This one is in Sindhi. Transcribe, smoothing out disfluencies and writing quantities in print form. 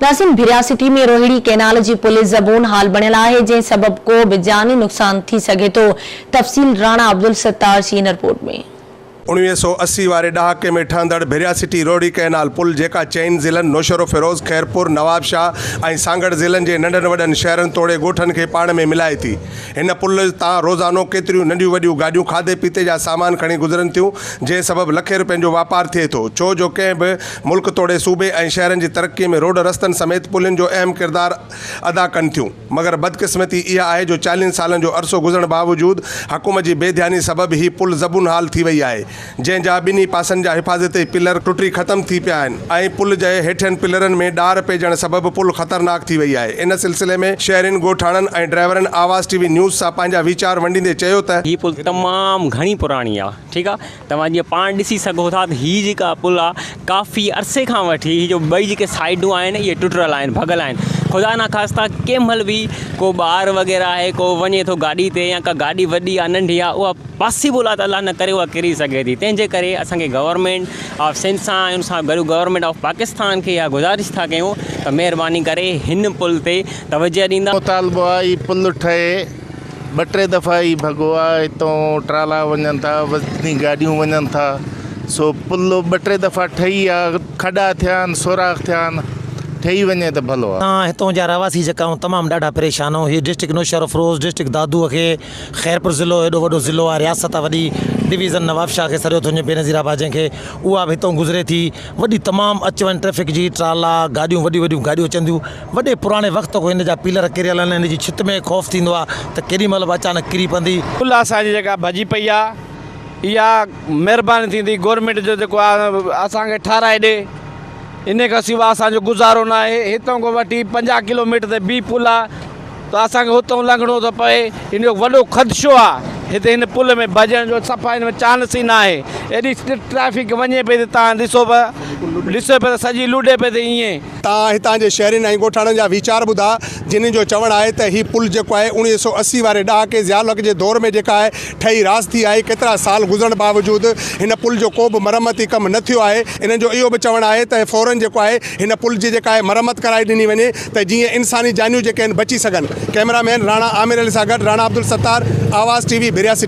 ناظرين ڀريا سٽي ۾ روهڙي ڪئنال جي پل زبون حال بڻيل آهي جنهن سبب ڪو به جاني نقصان ٿي سگهي ٿو تفصيل راڻا عبدالستار جي هن رپورٽ ۾. 1980 واري ڏهاڪي ۾ ٺهندڙ ڀريا سٽي روهڙي ڪئنال پل جيڪا چئن ضلعن نوشهروفيروز، خيرپور، نوابشاهه ۽ سانگهڙ ضلعن جي ننڍن وڏن شهرن توڙي ڳوٺن کي پاڻ ۾ ملائي ٿي. هن پل تان روزانو ڪيتريون ننڍيون وڏيون گاڏيون کاڌي پيتي جا سامان کڻي گذرن ٿيون جنهن سبب لکين روپين جو واپار ٿئي ٿو ڇو جو ڪنهن به ملڪ توڙي صوبي ۽ شهرن جي ترقي ۾ روڊ رستن سميت پلين جو اهم ڪردار ادا ڪن ٿيون مگر بدقسمتي اها آهي جو چاليهن سالن جو عرصو گذرڻ باوجود حڪومت جي بي ڌياني سبب هي پل زبون حال ٿي وئي آهي جنهن جا ٻنهي پاسن جا حفاظتي پلر ٽٽي ختم ٿي پيا آهن ۽ پل جي هيٺين پلرن ۾ ڏار پئجڻ سبب پل خطرناڪ ٿي وئي آهي ان سلسلي ۾ شهرين ڳوٺاڻن ۽ ڊرائيورن آواز ٽي وي نيوز سان پنهنجا ويچار ونڊيندي چيو ته. هي پل تمام گهڻي پراڻي آهي ٺيڪ آ توهان جيئن پاڻ ڏسي سگهو ٿا ته هي جيڪا پل آ ڪافي عرصي کان وٺي هي جو ٻئي جيڪي سائيڊون آهن اهي ٽٽل آهن ڀڳل آهن خدا نخواسته ڪنهن مهل به ڪو ٻار وغيره آهي ڪو وڃي ٿو گاڏي تي يا ڪا گاڏي وڏي آ ننڍي آ اها پاسيبل آ ته الله نه ڪري اها ڪري سگهي ٿي تنهن جي ڪري اسان کي گورنمينٽ آف سنڌ سان ۽ ان سان گڏ گورنمينٽ آف پاڪستان کي اها گذارش ٿا ڪيون ته مهرباني ڪري هن پل تي توجه ڏيندا. مطالبو آ هي پل ٺهي ٻه ٽي دفعا ئي ڀڳو آ هتون ٽرالا وڃن ٿا وزني گاڏيون وڃن ٿا سو پل ٻه ٽي دفعا ٺهي آ کڏا ٿيا آهن سوراخ ٿيا آهن ٺهي وڃي ته ڀلو آ. اسان هتون جا رهواسي جيڪا آهيون تمام ڏاڍا پريشان آهيون هي ڊسٽرڪٽ نوشهروفروز ڊسٽرڪٽ دادو کي خيرپور ضلعو هيڏو وڏو ضلعو آ رياست آ وڏي ڊويزن نوابشاهه کي سڏيو ٿو وڃي بينظير آباد جنهن کي اها به هتون گذري ٿي وڏي تمام اچ وڃ ٽريفڪ جي ٽرالا گاڏيون وڏيون وڏيون گاڏيون اچن ٿيون وڏي پراڻي وقت کان هن جا پيلر ڪريل آهن، هن جي ڇت ۾ خوف ٿيندو آهي ته ڪيڏي مهل به اچانڪ ڪري پوندي. پل اسان جي جيڪا ڀڄي پئي آ اها مهرباني ٿيندي گورنمينٽ جو جيڪو آ اسان کي ٺاراهي ڏي انهي کان سوا اسان جو گذارو ناهي هتان کان وٺي 50 ڪلو ميٽر تي بي پل آ ته اسان کي هتان لنگهڻو ٿو پوي ان جو وڏو خدشو آ هتي هن پل ۾ ڀڄڻ جو صفا هن ۾ چانس ئي ناهي ايڏي ٽريفڪ وڃي پئي ته تان ڏسو به ڏسو پئي ته سڄي لڏي پئي ته ائين. تان هتان جي شهرين ۽ ڳوٺاڻن جا ويچار ٻڌا جنھن جو چوڻ آهي ته هي پل جيڪو آهي 1980 واري ڏهاڪي ضياء الحق جي دور ۾ جيڪا آهي ٺهي راس ٿي آهي ڪيترا سال گذرڻ باوجود هن پل جو ڪو به مرمتي ڪم نه ٿيو آهي انهن جو اهو به چوڻ آهي ته فورن جيڪو آهي هن پل جي جيڪا آهي مرمت ڪرائي ڏني وڃي ته جيئن انساني جانيون جيڪي آهن بچي سگهن ڪئميرا مين راڻا عامر علي سان گڏ راڻا عبدالستار آواز ٽي وي ڀريا سٽي.